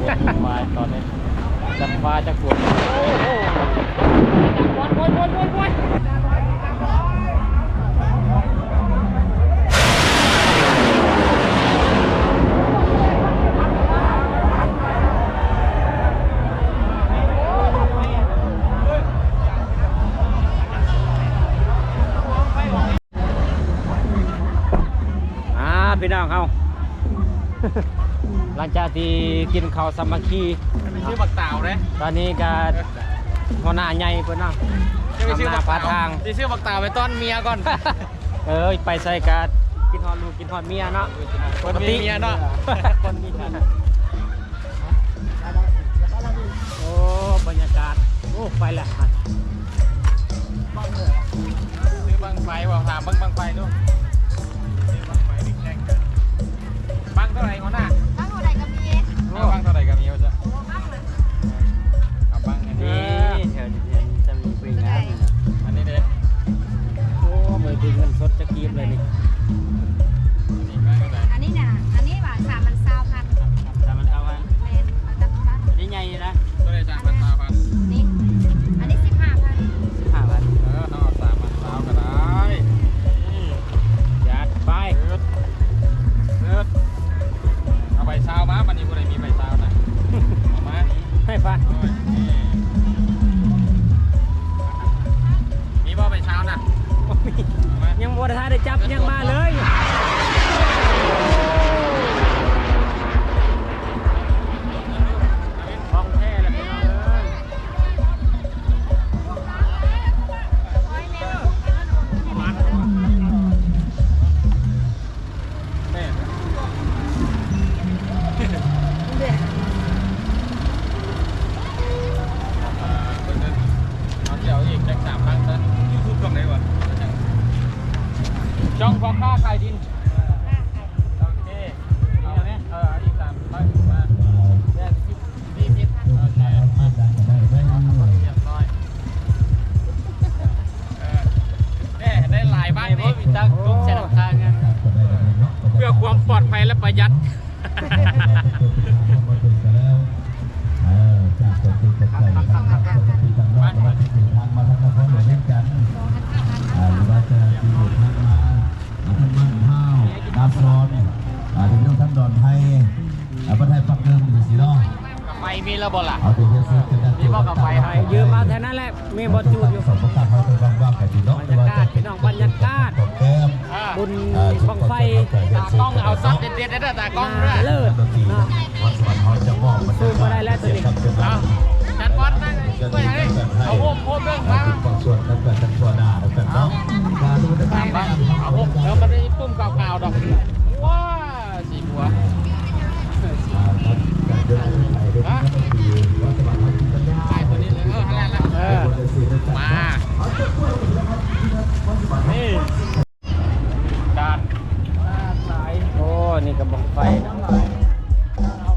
ໄປຕອນນີ້ ຈັກຟ້າຈັກຝົນ. ໂອ້ໂຫ ຈັກຝົນ ຝົນ ຝົນ ຝົນ ຝົນ. ອ່າ ພີ່ນ້ອງເຮົາ ຫຼັງຈາກທີ່ກິນເຂົ້າສາມັກຄີ ໄປຊື້ບັກຕາວເດ້ ຕອນນີ້ກະຫົວໜ້າໃຫຍ່ເພິ່ນເນາະ ໄປຊື້ບັກຕາວ ນຳໜ້າພາທາງ ຊິຊື້ບັກຕາວໄປຕ້ອນເມຍກ່ອນ. ເອີຍ ໄປໃສກະຄິດຮອດລູກ ຄິດຮອດເມຍເນາະ ຄົນມີເມຍເນາະ ຄົນມີເມຍ. ໂອ້ ບັນຍາກາດ ໂອ້ ໄປແລ້ວ ຊື້ບັ້ງໄຟບໍ່? ຖາມເບິ່ງບັ້ງໄຟດູ ຊື້ບັ້ງໄຟນີ້ແຂ່ງກັນ ບັ້ງເທົ່າໃດຫົວໜ້າ? ບັ້ງເທົ່າໃດກໍມີ ເອົາບັ້ງເທົ່າໃດກໍມີວ່າຊັ້ນ ເອົາບັ້ງນະ ເອົາບັ້ງອັນນີ້ ນີ້ແຖວນີ້ຈະມີເພິ່ນງາມນີ້ນະ ອັນນີ້ເດ້. ໂອ້ ບໍ່ໄດ້ຖືເງິນສົດຈັກກີບເລີຍນີ້ ອັນນີ້ນະ ອັນນີ້ວ່າສາມພັນຊາວພັນ ສາມພັນຊາວພັນ ແມ່ນ ເອົາຕາມນັ້ນ ອັນນີ້ໃຫຍ່ນະ ເທົ່າໃດ? ສາມພັນຊາວພັນ ນີ້ ອັນນີ້ສິບຫ້າພັນ ສິບຫ້າພັນ ເອີ ເຮົາເອົາສາມພັນຊາວກໍໄດ້ ນີ້ ຈັດໄປ ເອີ ເອີ ເອົາໃບຊາວມາ ບັດນີ້ຜູ້ໃດມີໃບຊາວນະ ເອົາມາ ໃຫ້ປະ ໂອ້ຍ ນີ້ ມີບໍ່ໃບຊາວນະ? ບໍ່ມີ ຍັງບໍ່ທັນໄດ້ຈັບຫຍັງມາເລີຍ. ຂອງແທ້ລະພີ່ນ້ອງເອີຍ. ແມ່ນ ເອົາເຈົ້າອີກຈັກສາມຫຼັງຊະ. ຢູທູບຊ່ອງໃດວະ? ຊ່ອງພໍ່ຄ້າຂາຍດິນ. ໂອເຄ ເອົາແມ່ ເອີ ເອົາອີກສາມຫຼັງມາ. ໂອເຄ ຮຽບຮ້ອຍ ເອີ ແນ່ ໄດ້ຫຼາຍບ້ານນີ້ ມີຕັ້ງກົກໃສ່ຫຼັງຄາເຮືອນ ເພື່ອຄວາມປອດໄພ ແລະ ປະຢັດ. ເອີ ຈາກຕົວຈິງຕົວໃຈ ປະຊາຊົນທີ່ທາງນອກ ທີ່ເດີນທາງມາທາງນະຄອນຫຼວງວຽງຈັນ ເອີ ຫຼືວ່າຈະເດີນທາງມາ ອ່າ ທາງບ້ານພ້າວ ນາຊອນ ອ່າ ທີ່ຢູ່ທາງດອນໄຮ ອ່າ ບ້ານໄຮປາກເກີມ ຈັ່ງຊີ້ເນາະ. ກາໄຟມີແລ້ວບໍ່ລະ? ເອົາແຕ່ເຮັດຊື້ກັນ ມີບໍ່ກາໄຟ? ຢືມມາແຖວນັ້ນແຫຼະ ມີບໍ່ຈູດຢູ່. ບັນຍາກາດພີ່ນ້ອງ ບັນຍາກາດ ບຸນບັ້ງໄຟ. ຕາກ້ອງເອົາຊັອດເດັດໆເດີ ຕາກ້ອງເດີ. ເລີດເນາະ ສູ້ບໍ່ໄດ້ແລ້ວໂຕນີ້. ເອົາ ຈັດບອນນັ່ງ ເອົາໂຮມ ໂຮມເບິ່ງມາ ບາງສ່ວນນຳກັນທັງທົ່ວໜ້ານຳກັນເນາະ. ເອົາໂຮມ ແລ້ວມັນມີປຸ່ມຂາວໆດອກ. ວ້າ ສີບົວ ອ່າ ການເດີນທາງໄປເດີນທາງໄປ ວັດສະຫວັນເຮົາກິນກັນຍາວ ໄປຕົວນີ້ເລີຍ ເອີ ຫັ້ນແຫຼະ ເອີ ມາ ນີ້ ການ ໂອ້ ນີ້ກໍບັ້ງໄຟເນາະ.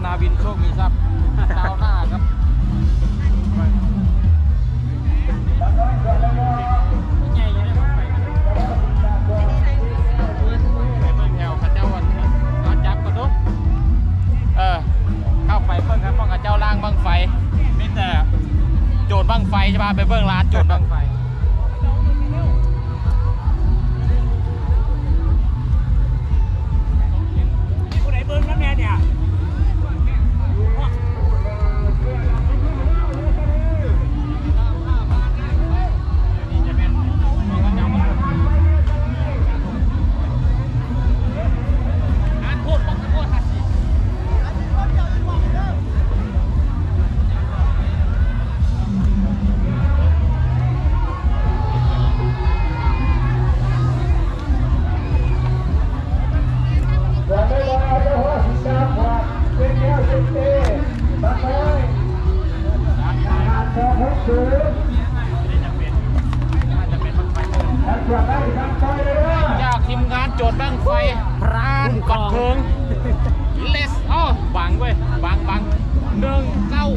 ນາວິນ ໂຊກມີຊັບ ດາວໜ້າຄັບ ໃຫຍ່ຢູ່ເດ້ ບັ້ງໄຟ ໄປເບິ່ງແຖວເຂົາເຈົ້າ ເອົາຈັບກ່ອນດູ ເອີ ເຂົ້າໄປເບິ່ງຄັບ ພວກເຂົາເຈົ້າລ້າງບັ້ງໄຟ ມີແຕ່ໂຈນບັ້ງໄຟ ຈະພາໄປເບິ່ງຮ້ານໂຈນບັ້ງໄຟ. ມີຜູ້ໃດເບິ່ງນຳແດ່ນີ້? ຈາກທີມງານໂຈນບັ້ງໄຟ ພຣານ ບັນເທີງ ເລສ ອ້າວ ບັງເວີຍ ບັງ ບັງ ໜຶ່ງເກົ້າ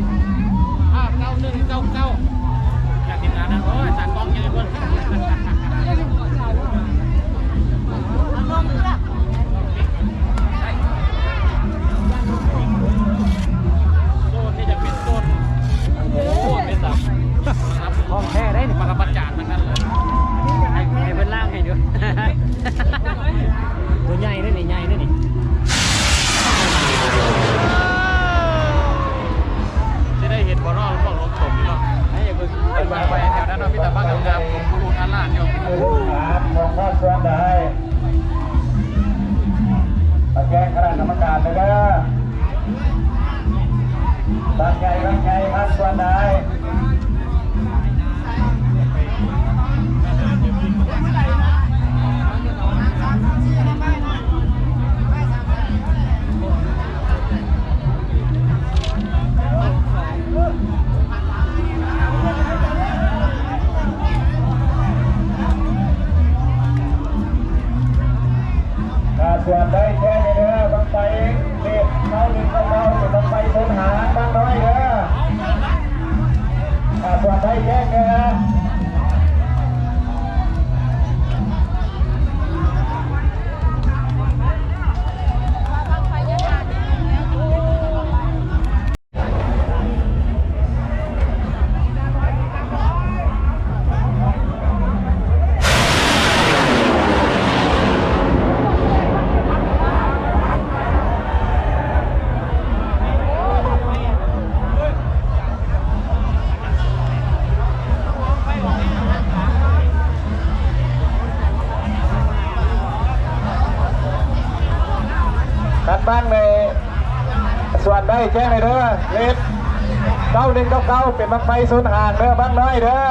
ອາ ເກົ້າໜຶ່ງເກົ້າເກົ້າ ຈາກທີມງານນະ ໂອ້ຍ ຕາກ້ອງໃຫຍ່ເພິ່ນ ໂຊນນີ້ຈະເປັນໂຊນ ໂອ້ ເປັນແບບ ຂອງແທ້ເດ້ນີ້ ປະລະມາຈານທັງນັ້ນເລີຍ ໃຫ້ ໃຫ້ເພິ່ນລ້າງໃຫ້ດູ ຕົວໃຫຍ່ເດ້ນີ້ ໃຫຍ່ເດ້ນີ້ ຊິໄດ້ເຫັນບໍ່ເນາະ ພວກລົງຕົມນີ້ເນາະ ໃຫ້ເບິ່ງ ເບິ່ງໄປແຖວນັ້ນເນາະ ມີແຕ່ບັ້ງງາມໆ ຫຼວງປູ່ຫຼວງອາລາມຢູ່ ຂອງພາກສ່ວນໃດ ມາແຈ້ງຄະນະກຳມະການເດີ ບັ້ງໃຫຍ່ ບັ້ງໃຫຍ່ ພາກສ່ວນໃດ. ຖ້າສ່ວນໃດແຈ້ງເດີ ບັ້ງໄຟເລກເກົ້າໜຶ່ງເກົ້າເກົ້າ ເປັນບັ້ງໄຟຊົນຫາງ ບັ້ງນ້ອຍເດີ ຖ້າສ່ວນໃດແຈ້ງເດີ. ຄັນບັ້ງໃນສ່ວນໃດແຈ້ງໃຫ້ເດີ ເລກເກົ້າໜຶ່ງເກົ້າເກົ້າ ເປັນບັ້ງໄຟຊົນຫາງເດີ ບັ້ງນ້ອຍເດີ.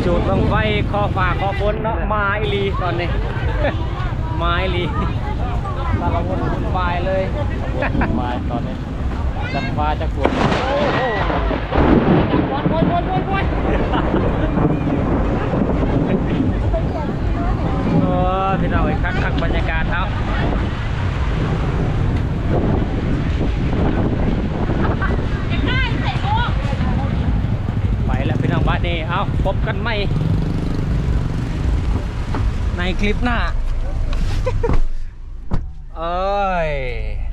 ຈູດບັ້ງໄຟຂໍຟ້າຂໍຝົນເນາະ ມາອີ່ຫຼີຕອນນີ້ ມາອີ່ຫຼີ ສາລະວົນວຸ່ນວາຍເລີຍ ມາຕອນນີ້ ຈັກຟ້າຈັກຝົນ ໂອ້ໂຫ ໂອ້ຍ ໂອ້ຍ ໂອ້ຍ ໂອ້ຍ ໂອ້ຍ ໂອ້ຍ ພີ່ນ້ອງເອີຍ ຄັກໆ ບັນຍາກາດເຮົາ. ໄປແລ້ວພີ່ນ້ອງ ບາດນີ້ ເອົາ ພົບກັນໃໝ່ໃນຄລິບໜ້າ ເອີຍ.